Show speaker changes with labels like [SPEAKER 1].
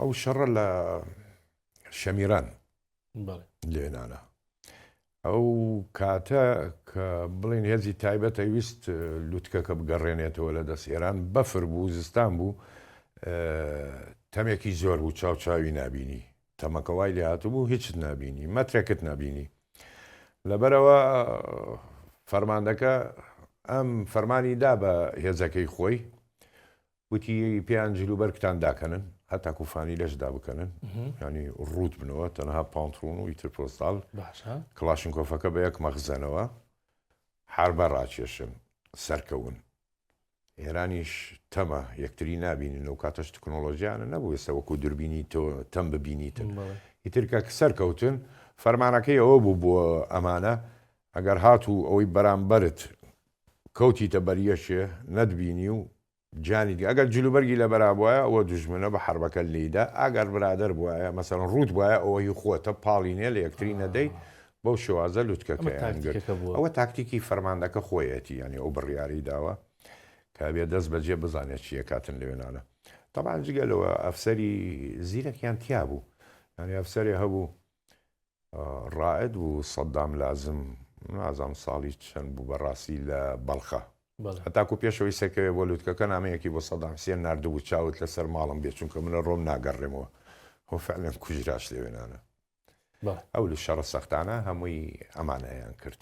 [SPEAKER 1] ئەو شەڕە لە شەمیران لێنانە ئەو کاتە کە بڵین هێزی تایبەتە ویست لوتکەکە بگەڕێنێتەوە لە دەست ئێران، بەفر بوو، زستان بوو، تەمێکی زۆر بوو، چاو چاوی نابینی، تەمەکە وای لێ هاتبوو هیچت نابینی، مەترێکت نابینی. لەبەرئەوە فەرماندەکە ئەم فەرمانی دا بە هێزەکەی خۆی، وتی پێیان جلوبەرگتان داکەنن هەتاکو فانیلەش دابکەنن ینی ڕووت بنەوە تەنها پانترۆن و ئیتر پۆستاڵ کڵاشنکۆفەکە بە یەک مەخزەنەوە حربە ڕاکێشن سەرکەون. ئێرانیش تەمە یەکتری نابینن و کاتەش تکنۆلۆژیانە نەبوو ئێستا وەکو دوربینی تۆ تەم ببینیتن ئیتر کە سەرکەوتن فەرمانەکەی ئەوە بوو بۆ ئەمانە ئەگەر هاتوو ئەوەی بەرامبەرت کەوتیتە بەر یەکێ نەتبینی و گیانی دی ئەگەر جلوبەرگی لەبەرا بوایە ئەوە دوژمنە بە حەربەکە لێیدا ئەگەر برادەر بوایە مەسەلەن ڕووت بوایە ئەوە هی خۆتە پاڵی نێ لە یەکتری نەدەی بەو شێوازە
[SPEAKER 2] ئەمە
[SPEAKER 1] لوتکەکەیان گرت
[SPEAKER 2] تاکتیکەکە بووە.
[SPEAKER 1] ئەوە تاکتیکی فەرماندەکە خۆیەتی یانی ئەو بڕیارەی داوە کە ئەبێ دەست بەجێ بزانێت چی ئەکاتن لەوێنانە تەبعەن جگە لەوە ئەفسەری زیرەکیان تیا بوو یانی ئەفسەرێ هەبوو ڕائد بوو سەدام لازم نازانم ساڵی چەند بوو بەڕاستی لە بەڵخە هەتاکو پێشەوەی سەرکەوێ بۆ لوتکەکە نامەیەکی بۆ سەدام حسێن ناردبوو چاوت لەسەر ماڵم بێ چونکە منە ڕۆم ناگەڕێمەوە هۆ فعلەن کوژراش لەوێنانە ئەو لە شەڕە سەختانە هەمووی ئەمانەیان کرد.